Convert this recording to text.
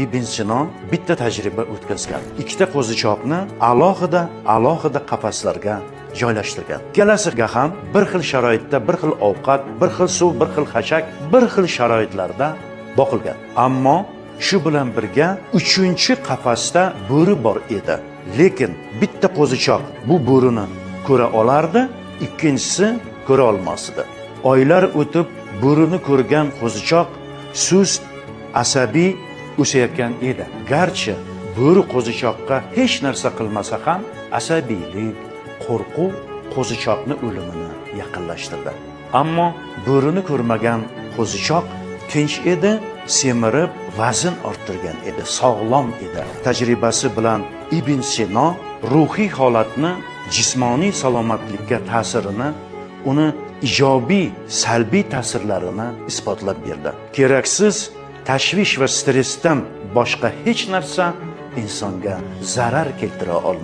Ibn Sino bitta tajriba o'tkazgan. Ikkita qo'zichoqni alohida alohida qafaslarga joylashtirgan. Ikkalasiga ham bir xil sharoitda bir xil ovqat, bir xil suv, bir xil xashak, bir xil sharoitlarda boqilgan. Ammo shu bilan birga uchinchi qafasda bo'ri bor edi. Lekin bitta qo'zichoq bu bo'rini ko'ra olardi, ikkinchisi ko'ra olmas edi. Oylar o'tib bo'rini ko'rgan qo'zichoq sust, asabiy o'sayotgan edi. Garchi bo'ri qo'zichoqqa hech narsa qilmasa ham, asabiylik, qo'rquv qo'zichoqni o'limini yaqinlashtirdi. Ammo bo'rini ko'rmagan qo'zichoq tinch edi, semirib, vazn orttirgan edi, sog'lom edi. Tajribasi bilan Ibn Sino ruhiy holatni jismoniy salomatlikka ta'sirini, uni ijobiy, salbiy ta'sirlarini isbotlab berdi. Keraksiz tashvish va stressdan boshqa hech narsa insonga zarar keltira olmaydi.